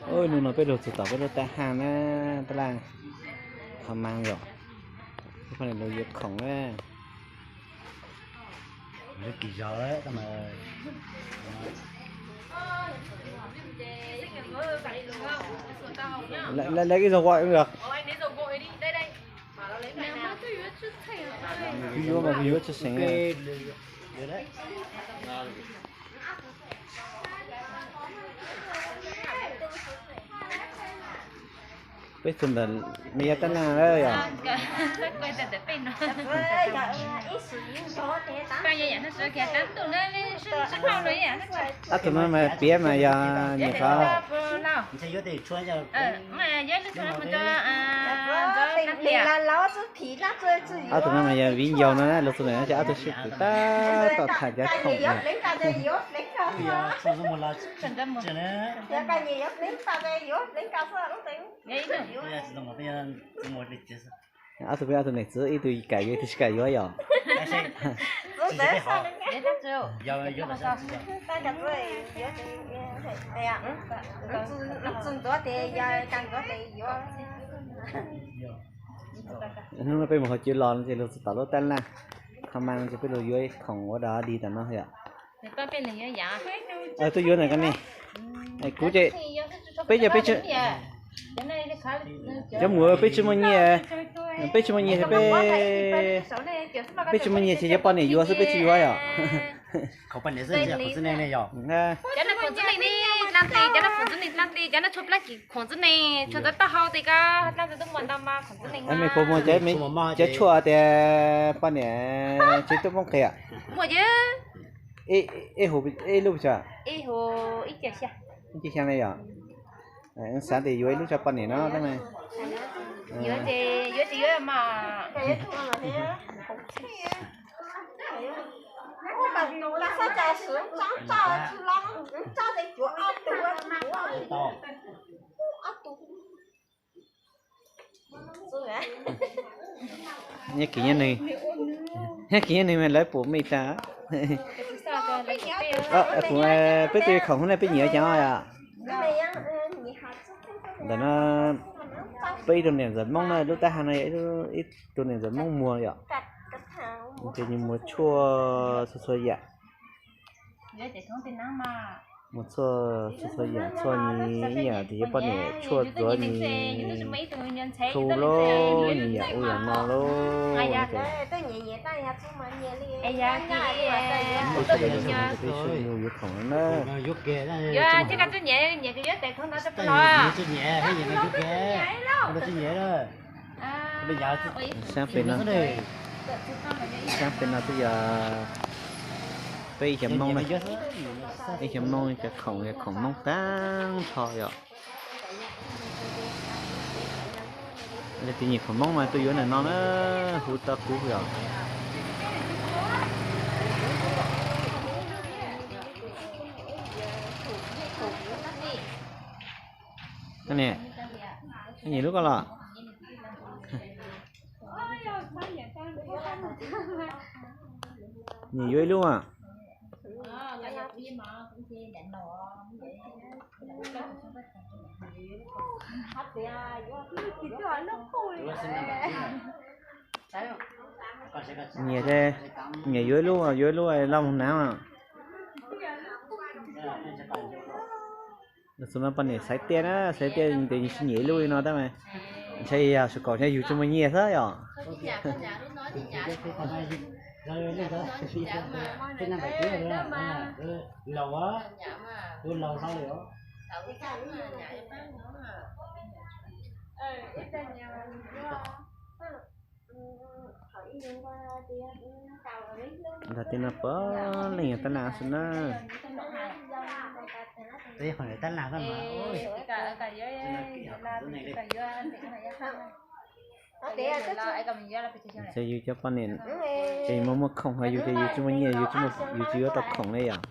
Hnub no peb lug txug tom peb lub tab haj na, tab laj Kho Maas yom. Peb poj niam lug yuav khoom na. Lawv ib zaug qua ib zaug. Yuav mas yuav tsis seem. Peb txug ntawm me yog tab naj lawm yom. Ob tug no mas piav mas yog nyuam qhuav. Ob tug no mas yog viv ncaus no na, lug txug ntawm no ces ob tug sib tw tab tom tham cov khoom no. Ob tug peb ob tug niam txiv ib tug kam yuav ib tug tsis kam yuav yom. Hnub no peb mus haus cawv los no ces lug txug tom lub tab laj Kho Maas no ces peb lug yuav ib khoom ua dog dig tom no yom. Tuaj yuav ntawm ko ne. Kuv ces peb ces peb tsis, cov mus peb tsis muaj nyiaj, peb tsis muaj nyiaj ces peb, peb tsis muaj nyiaj ces cov poj niam yuav xwb peb tsis yuav yom. Cov no khoom txwv neeg, dlaab tes, cov no khoom txwv neeg dlaab tes, cov no tshuav plaab kis khoom txwv neeg, tshuav ntawv taub hau tes ko, dlaab tes tuaj muag ntau mas khoom txwv neeg. Mej puas muaj cov, cov tshuaj tias poj niam tsis tub poob qhe? Muaj, ib huv ib lub tso. Ib ce xyaa ne yom. Xav tias yuav ib lub tso poj niam no tab mas. Nyob kiv nyob nws, nyob kiv nyob nws mas lawv pum mej tas. Peb tug yuav khoom hnub no peb nyiam cov yom. Ntawm no peb ib tug niam ntxawm Hmoob na, lub tab haj no yog ib tug niam ntxawm Hmoob muag yom. Ces nws muag tshuaj txhua txhua yam. Muag tshuaj txhua txhua yam, tshuaj nyias ib yam tias yuav poj niam, tshuaj ntxuav nyias txhu lauj, nyias yam ub yam no lauj. Peb sawv daws yuav khoom na. Saab pem no, saab pem no twb yog peb ib xyoos Hmoob na, ib xyoos Hmoob cov khoom yog khoom Hmoob taag nrho yom. Leej twg nyiam khoom Hmoob mas tuaj yuav ntawm no na, hu tau kuv yom. Niam, nyiam lub ko los? Nyiam yuav ib lub a. Nyiam, nyiam yuav ib lub, yuav ib lub loj mus hnav. Lug txug no poj niam xaiv tiaj na, xaiv tiaj tes nws tsis nyiam ib lub li no tab mas ntshai yog sub kaum ntshai yug tsis muaj nyiaj xwb yom. Ntawm tej no puav leej yog tab laj xwb na. Ces yus cov poj niam ces yus muaj muaj khoom hos yus ces yus tsis muaj nyiaj, yus tsis yuav tau khoom li yom.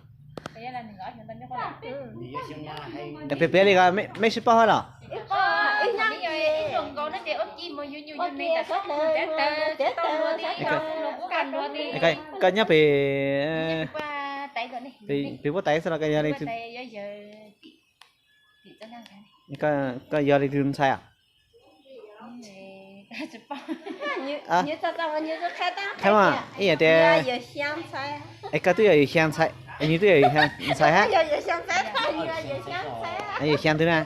Piav piav li ko mej sib paub hab los? Koj nyob pem, pem Huab Tais xwb los koj yog leej twg? Koj yog li tus ntxhais? Qhov mas ib yam tias, es koj twb yog yawm xya ntxhais, nws twb yog yawm xya ntxhais hab. Yawm xya twg na?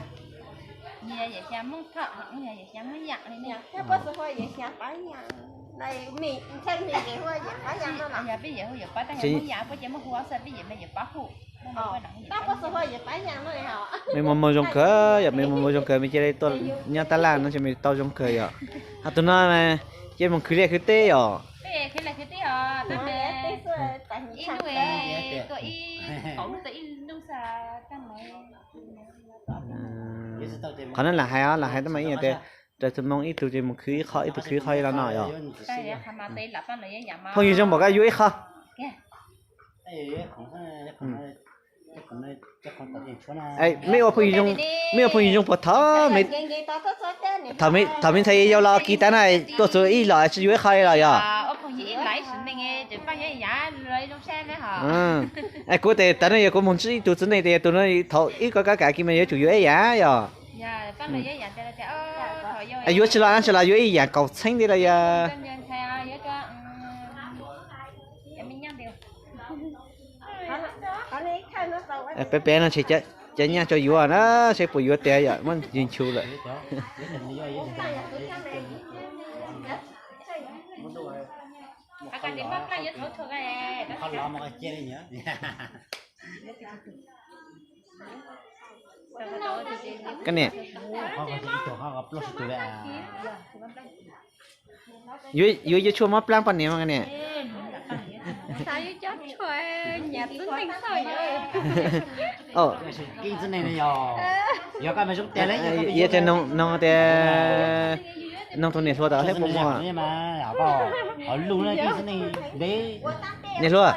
Me muaj muaj zoo kawg yom, me muaj muaj zoo kawg, me cia li tuaj nyob tab laj no ces me tau zoo kawg yom. Ho tus no ces mus khwv liaj khwv teb yom. Qhov no lam hais os, lam hais tab mas ib yam tias raws tus moo ib tug ces mus khwv ib qho, ib tug khwv ib qho li no yom. Phooj ywg zoo npaum koj yuav ib qho. Meb ua phooj ywg zoo, meb ua phooj ywg zoo puas thov, thov me ntxhais yau los kis tas na, tuaj txug ib los tsi yuav ib qho li los yog. Es kuv tes tas no yog kuv moog ntsib ib tug txiv neej tes yog tus no thaum ib koj kab kam kis mas yuav tsum yuav ib yam yog. Yuav tsi los na, tsi los yuav ib yam kaum txheeb li los yog. Peb peb no ces cov nyaj tso yuav na, seb puas yuav tiag yom, muab ntsis nchu lawm. Koj niam, yuav yuav tshuaj mob plaab poj niam mas koj niam. Yuav tias noog tias, noog tus niam hluas tas seb puas muaj. Niam hluas,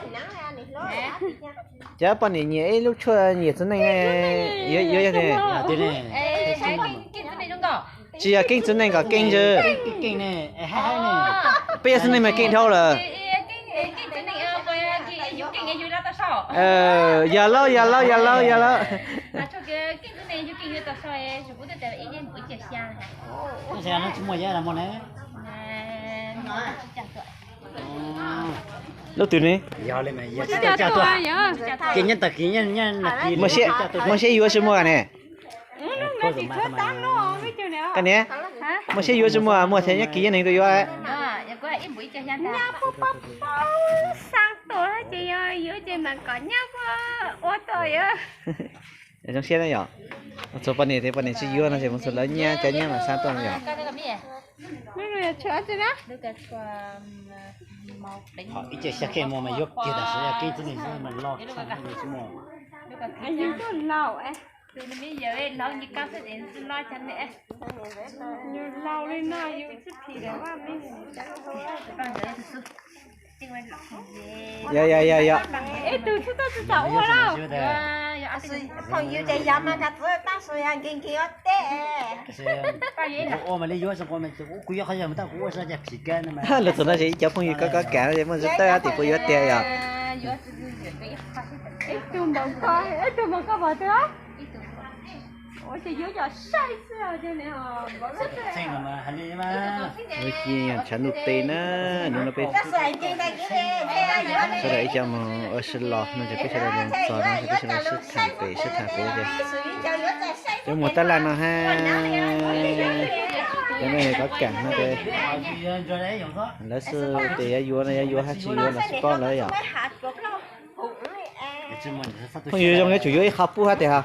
cov poj niam nyiam ib lub tshuaj nyiam txiv neej, yuav yog tias tsis yog keeb txiv neej kom keej ntawd. Peb yog txiv neej mas keej dhau lawm. Yog lauj, yog lauj, yog lauj, yog lauj. Lub twg ne? Ces nyob tag kis, muaj siab yuav tsis muaj ne? Koj niam, muaj siab yuav tsis muaj, muaj thiab nyob kis nyob neeg tuaj yuav. Zoo siab na yom. Txhua poj niam, poj niam tsis yuav no ces mus txhua lawv nyiaj cov nyiaj mas xav tuaj no yom. Ib ce xya khej muag mas yuav kiag tam sim yog keeb txiv neej xwb mas loj tshaj tsis muaj. Yog yog yog yog. Ua mas li yuav, kuv yuav qhov yog mas tab kuv ua xwb ces phim kawg no mas. Lug txug no ces ib cov phooj ywg koj koj kam no ces muaj zib tawb tim puas yuav tiag yom. Ib tug npaum koj, ib tug npaum koj pom twg? Ua ces yuav yog saib xwb. Ua ci yam tshav ntuj teb na, hnub no peb sawv daws ib co moog ua si los no ces peb sawv daws moog txog no ces peb sawv daws sib tham pem sib tham pem ces yuav mus tab laj no hab. Cov no yog kov kam no ces lawv xwb tias yuav yuav no yuav yuav hab tsis yuav los tsis paub lawm yom. Phooj ywg zoo yuav tsum yuav ib qho pub hab tias ho.